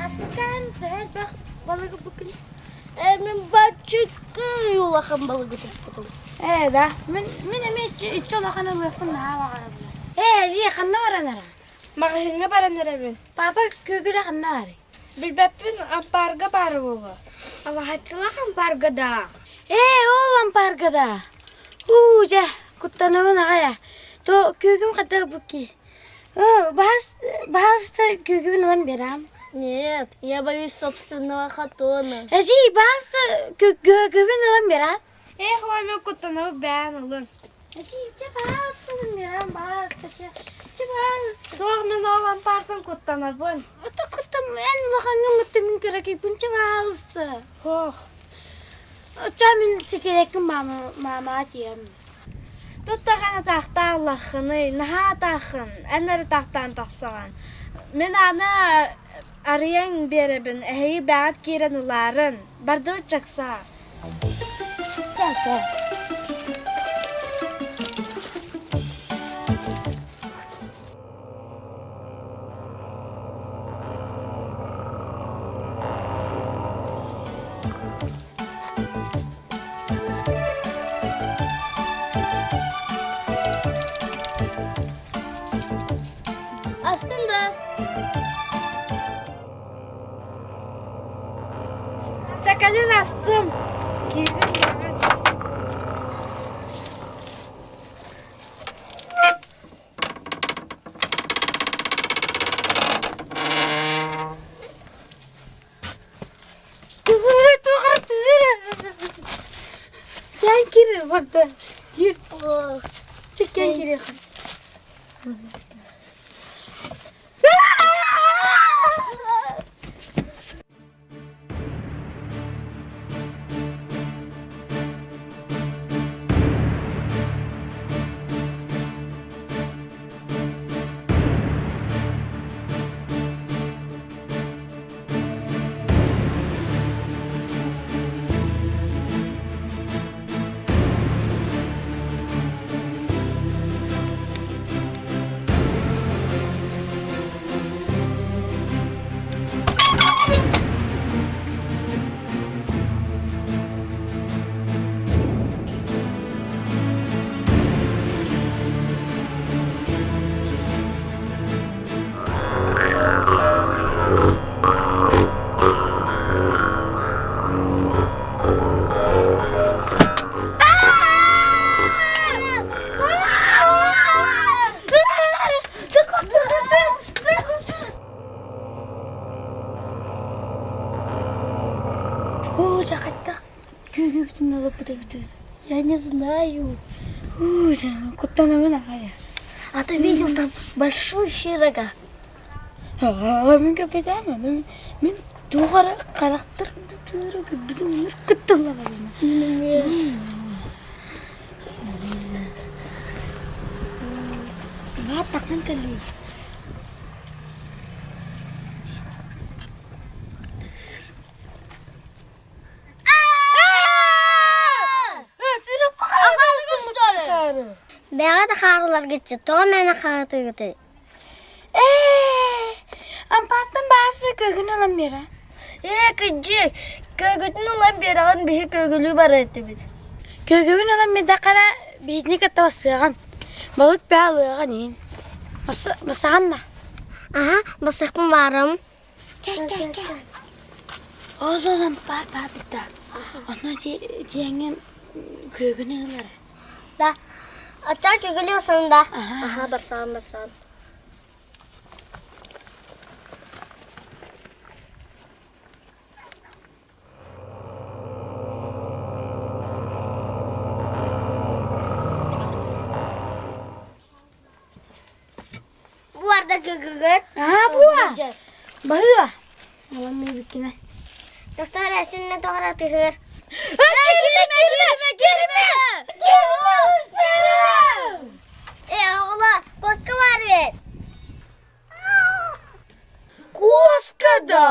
Аскан төһө балыгы букун Э, мин баччыккы улахан балыгы туппутум. Ээ да, мин мин эмиэ иччи улахан ылыахпын наһаа баҕарабын. Ээ, дьиэ ханна баран ара? Маҕаһыыҥҥа баран эрэбин. Папа күөгүлэ ханна барый? Билбэппин, ампаарга баар буолуо. Алаһаччылаах ампаарга да. Ээ, ол ампаарга да. Уу, дьэ, куттанабын аҕай аа. То күөгүм хайдах букки? Баһаалыста күөгүбүн ылан биэрээм. Нет, я боюсь собственного хатона. Эдьиий, баһаалыста күөгүбүн ылан биэрээм. Эх, ой, мен куттанабын бээн ылын. Эдьиий, чэ, баһаалыста ылан биэрээм, баһаалыста, чэ. Чэ, баһаалыста. Суох, мин ол ампаартан куттанабын. Ото куттам, эн улахаҥҥын мытты мин кыракыйбын, чэ, баһаалыста. Суох. Оччо мин секреккин мама мамаҕа тиийэм. Туттаҕына таахтааллаххыный, наһаа атааххын, эн эрэ таахтаан тахсаҕын. Мин аны арыйан биэрэбин, эһиги бэҕэт киирэн ылаарын. Бардыбыт чаксаа. Чэ, чэ. Астын да. Чакалын астым. Киирин Кэн киир барда. Киир. Чеккен кириэхин. Я не знаю. Куттанабын аҕай. А ты видел там большущие рога? Мин кэпсэтээм мин туох эрэ харахтар бүтүн үнүр кыттыллаларына. Баат таххан кэллий. Бэҕэ да хаалларгыччы, тоҕо мээнэ хаатыгытый? Ээ, ампааттан баасы көкүн ылан биэрэ. Ээ, кыдьык, көгүтүн ылан биэрэҕин биһи көгүлүү барар этибит. Көгүбүн ылан биэрдэххинэ биһитини кытта бассыаҕын. Балык бээ алыаҕын иин. Бассаҕын да? Аһа, бассахпын баарым. Кэ, кэ, кэ. Ол ылан баар баар битта. Онно диэҥҥин күөгүнү ылар. Да. Ачча көгүлүү барсан да. Аха, барсан, барсан. барда кыгыгыр. Аа буа. Баһыа. Алан бүккүнэ. Доктор эсинне тоҕора тыһыр. Кирме, кирме, кирме! Кирме Э, оҕолор, коска бар бит. Коска да!